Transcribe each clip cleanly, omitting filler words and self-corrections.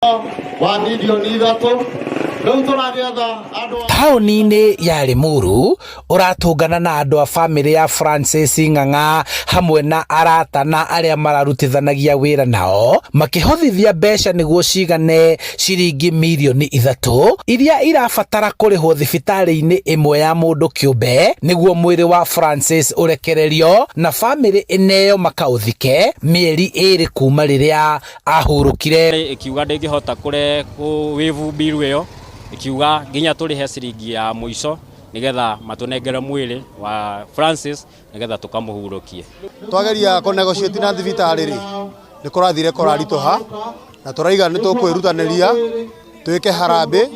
Wa 3 mirioni. Rĩu tũragĩetha andũ. Taũni-inĩ ya Limuru ũratũngana na andũ a bamĩrĩ ya Francis Ng'ang'a hamwe na arata na arĩa mararutithanagia wĩra nao makĩhothithia mbeca nĩguo cigane ciringi 3 mirioni iria irabatara kũrĩhwo thibitarĩ-inĩ ĩmwe ya mũndũ kĩũmbe nĩguo mwĩrĩ wa Francis ũrekererio na bamĩrĩ ĩneo makaũthike mĩeri 2 kuma rĩrĩa ahurũkire. Ĩkiuga ndĩngĩhota kũre wĩvu mbiru ĩyo, ĩkiuga nginya tũrĩhe ciringi ya mũico nĩgetha matũnengere mwĩrĩ wa Francis nĩgetha tũkamũhurũkie. Twageria kũ negotiate na thibitarĩ rĩ, nĩ kũrathire kũraritũha, na tũraiga nĩ tũkwĩrutanĩria twĩke harambĩ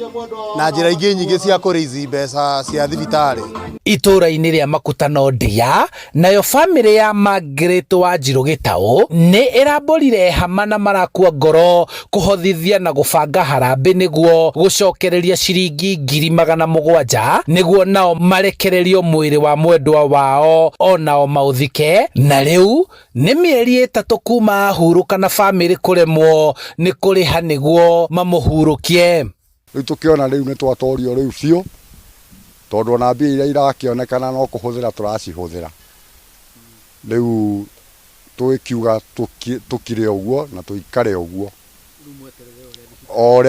na njĩra ingĩ nyingĩ cia kũ raise mbeca cia thibitarĩ. Itũũra-inĩ rĩa Makutano Ndia, nayo bamĩrĩ ya Margaret Wanjirũ Gĩtaũ nĩ ĩrambũrire hama na marakua ngoro kũhothithia na gũbanga harambĩ nĩguo gũcokereria ciringi 700,000 nĩguo nao marekererio mwĩrĩ wa mwendwa wao onao maũthike. Na rĩu nĩ mĩeri 3 kuma ahurũka na bamĩrĩ kũremwo nĩ kũrĩha nĩguo mamũhurũkie. Rĩu tũkĩona rĩu nĩ twatorio rĩu biũ, tondũ ona mbia iria irakĩonekana no kũhũthĩra tũracihũthĩra. Rĩu tũgĩkiuga tũkire ũguo na tũikare ũguo o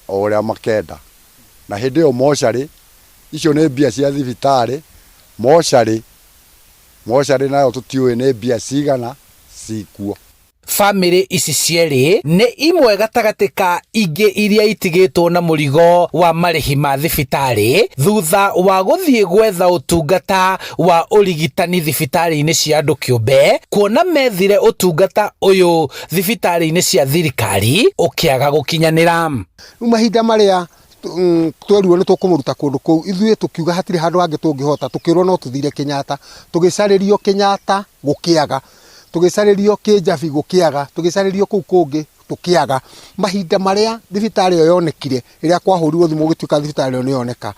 ũrĩa makenda. Na hĩndĩ ĩyo mocarĩ icio nĩ mbia cia thibitarĩ, mocarĩ nayo tũtiũĩ nĩ mbia cigana cikuo. Bamĩrĩ ici cierĩ nĩ imwe gatagatĩ ka ingĩ iria itigĩtwo na mũrigo wa marĩhi ma thibitarĩ thutha wa gũthiĩ gwetha ũtungata wa ũrigitani thibitarĩ-inĩ cia andũ kĩũmbe, kuona methire ũtungata ũyũ thibitarĩ-inĩ cia thirikari ũkĩaga gũkinyanĩra. Rĩu mahinda marĩa twerirwo nĩ tũkũmũruta kũndũ kũu, ithuĩ tũkiuga hatirĩ handũ hangĩ tũngĩhota. Tũkĩrwo no tũthire Kenyatta, tũgĩcarĩrio Kenyatta gũkĩaga, tũgĩcarĩrio Kĩnjabi gũkĩaga, tũgĩcarĩrio kũu kũngĩ tũkĩaga. Mahinda marĩa thibitarĩ ĩyo yonekire, rĩrĩa kwahũrirwo thimũ gũgĩtuĩka thibitarĩ ĩyo nĩ yoneka,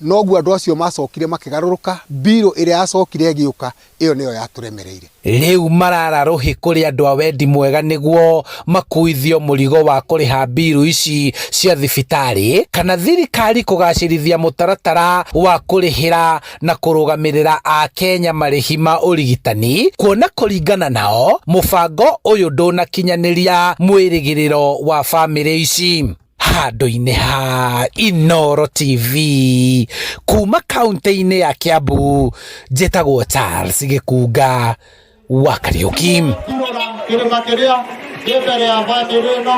noguo andũ acio macokire makĩgarũrũka. Mbirũ ĩrĩa yacokire ĩgĩũka, ĩyo nĩyo yatũremereire. Rĩu marara rũhĩ kũrĩ andũ a wendi mwega nĩguo makuithio mũrigo wa kũrĩha mbiru ici cia thibitarĩ kana thirikari kũgacĩrithia mũtaratara wa kũrĩhĩra na kũrũgamĩrĩra Akenya marĩhi ma ũrigitani, kuona kũringana nao mũbango ũyũ ndũnakinyanĩria mwĩrĩgĩrĩro wa bamĩrĩ ici. Handũ-inĩ ha Inooro TV kuma kaunti-inĩ ya Kiambu, njĩtagwo Charles Gĩkunga wa Kariũki. Kĩrĩma kĩrĩa kĩ mbere ya bamĩrĩ ĩno.